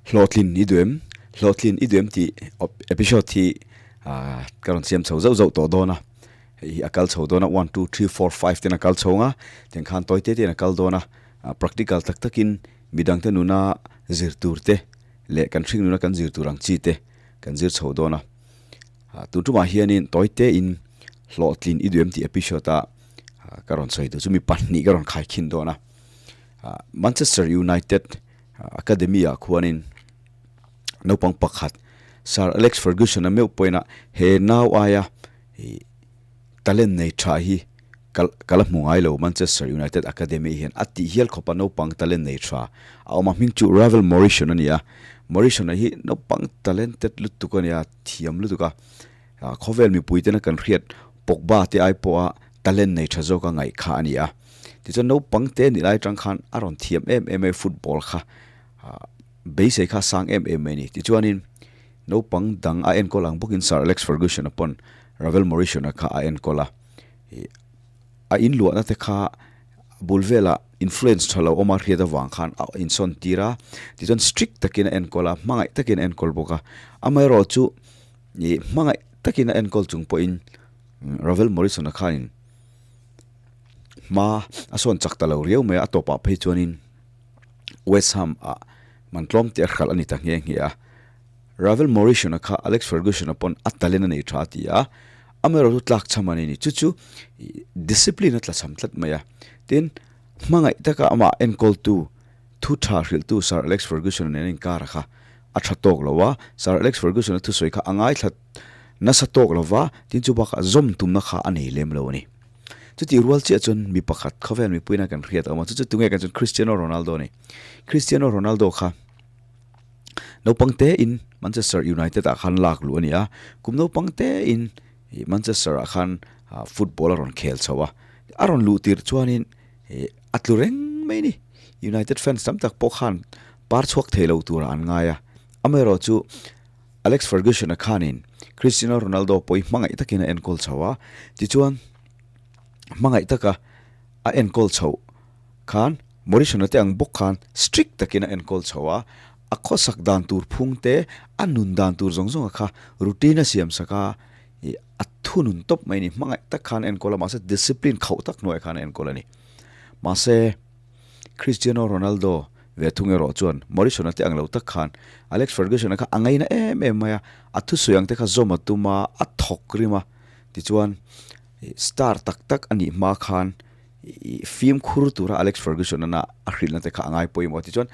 Hlawhtlin i duh em? Hlawhtlin i duh em tih episode hi ka rawn siam chho zauh zauh tawh dawn a. Hei hi a kal chho dawn a, one, two, three, four, five ten a kal chho ang a, tiang khan tawi te tein a kal dawn a. Practical tak takin midangte nuna zir tur te leh kan hring nuna kan zir tur ang chi te kan zir chho dawn a. Tun tumah hianin tawi tein hlawhtlin i duh em tih episode a ka rawn sawi duh chu mi pahnih ka rawn khaikhin dawn a. Manchester United Academy ah khuanin naupang pakhat Sir Alex Ferguson a meuh pawhin a he nau aia ih talent nei tha hi ka ka la hmu ngai lo Manchester United Academy hian a tih hial khawp a naupang talent nei tha a awm a hming chu Ravel Morrison a ni a Morrison a hi naupang talented lutuk a ni a thiam lutuk a khawvel mipui tena kan hriat Pogba te ai pawha talent nei tha zawk a ngaih kha a ni a. Tichuan naupang te nih lai atang khan a rawn thiam em em mai football kha beisei kha a sang em em mai a ni. Tichuanin naupang dang a enkawl ang bawkin Sir Alex Ferguson a pawn Ravel Morrison a kha a enkawl a. A inluahna te kha bul velah influence tha lo awm a hriat avang khan a insawn tir a. Tichuan strict takin a enkawl a, hmangaih takin a enkawl bawk a. Amaherawhchu chu hmangaih takin a enkawl chung pawhin Ravel Morrison a khanin hma a sawn chak ta lo riau mai a, a tawpah phei chuanin West Ham ah man tlawm teh a hralh a ni ta nghe nghe a. Ravel Morrison a kha Alex Ferguson a pawn a talent a nei tha a ti a, amaherawhchu tlak chham a nei ni. Chu chu discipline a tla chham tlat mai a. Tin, hmangaih taka amah enkawltu thu tha hrilhtu Sir Alex Ferguson nen a inkar a kha a tha tawk lo a, Sir Alex Ferguson a thusawi kha a ngaithla nasa tawk lo va, tin chu bakah zawm tumna kha a nei lem lo a ni. Chutih rual chiah chuan mi pakhat khawvel mipuiin a kan hriat a awm a, chu chu tunge kan chuan Cristiano Ronaldo a ni. Cristiano Ronaldo kha naupang tein Manchester United ah khan lak luh a ni a, kum naupang tein Manchester ah khan football a rawn khel chho a, a rawn luh tirh chuanin a tlu reng mai a ni. United fans tam tak pawh khan par chhuak thei lo turah an ngai a, amaherawhchu Alex Ferguson-a khanin Cristiano Ronaldo pawh hi hmangaih takin a enkawl chho a, tichuan hmangaih taka a enkawl chhoh khan Morrison-a te ang bawk khan strict takin a enkawl chho a, a khawsak dan tur phung te, a nun dan tur zawng zawnga kha routine a siam sak a, ih a thunun tawp mai a ni, hmangaih tak khan a enkawl a, mahse discipline khauh tak hnuaiah khan a enkawl a ni. Mahse Cristiano Ronaldo ve thung erawh chuan Morrison-a te ang lo tak khan Alex Ferguson-a kha a ngaina em em mai a, a thusawi ang te kha zawm a tum a, a thawk rim a, tichuan star tak tak a nih hma khan fimkhur tura Alex Ferguson-a a hrilhna te kha a ngai pawimawh a, tichuan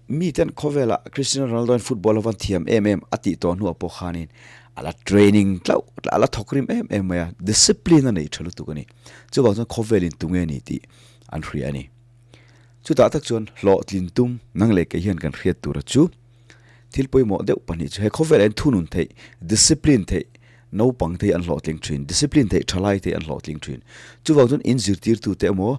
mi ten khawvelah Cristiano Ronaldo-in football a van thiam em em a tih tawh hnuah pawh khanin a la training tlauh a la thawk rim em em mai a, discipline a nei tha lutuk a ni. Chuvang chuan khawvelin tunge ni tih an hria a ni. Chutah tak chuan hlawhtlin tum nang leh kei hian kan hriat tura chu thil pawimawh deuh pahnih chu he khawvelah hian thunun theih, discipline theih, naupang te hi an hlawhtling thin, discipline theih thalai te hi an hlawhtling thin. Chuvang chuan in zirtirtute emaw,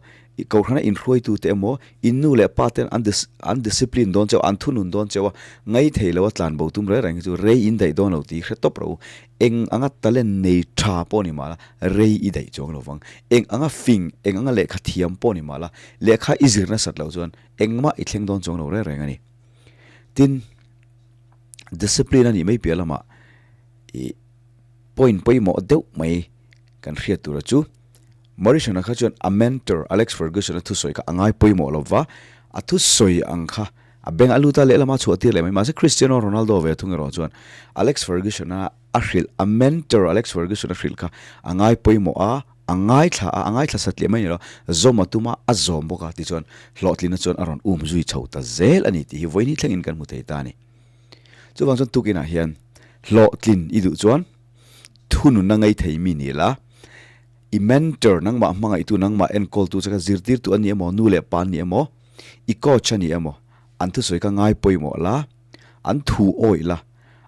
kohhrana inhruaitute emaw, in nu leh pa ten an an discipline dawn chauh, an thunun dawn chauh a, ngai thei lo a tlan bo tum reng reng hi chu rei in daih dawn lo tih hre tawp rawh u. Eng anga talent nei tha pawh ni mahla rei i daih chuang lo vang. Eng anga fing, eng anga lehkha thiam pawh ni mahla lehkha i zir nasat loh chuan engmah i thleng dawn chuang lo reng reng a ni. Tin, discipline a nih mai piah lamah ih point pawimawh deuh mai kan hriat tura chu Morrison-a kha chuan a mentor Alex Ferguson-a thusawi kha a ngai pawimawh lo va, a thusawi ang kha A beng a lut a, lehlamah a chhuah tir leh mai. Mahse Cristiano Ronaldo ve thung erawh chuan Alex Ferguson-a a hrilh, a mentor Alex Ferguson a hrilh kha a ngai pawimawh a, a ngaithla a, a ngaithla satliah mai ni lo, zawm a tum a, a zawm bawk a tichuan hlawhtlinna chuan a rawn um zui chho ta zel a ni tih hi vawiin hi thlengin kan hmu thei ta a ni. Chuvang chuan tukinah hian hlawhtlin i duh chuan thununna ngei thei mi ni la, i mentor nangmah hmangaihtu, nangmah enkawltu che kha zirtirtu a ni emaw, nu leh pa an ni emaw, I coach a ni emaw, an thusawi kha ngai pawimawh la, an thu awih la,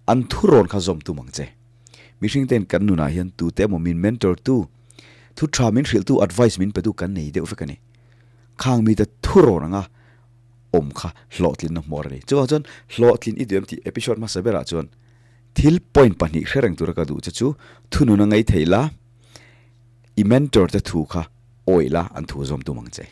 an thu rawn kha zawm tum ang che. Mihring ten kan nunah hian tute emaw min mentor tu, thu tha min hrilh tu, advice min pe tu kan nei deuh vek a ni. Khang mite thu rawn anga awm kha hlawhtlinna hmuar a ni. Chuvang chuan hlawhtlin i duh em tih episode hmasa berah chuan thil point pahnih hre reng tura ka duh che chu thunun a ngei thei la, i mentor te thu kha awih la an thu zawm tum ang che.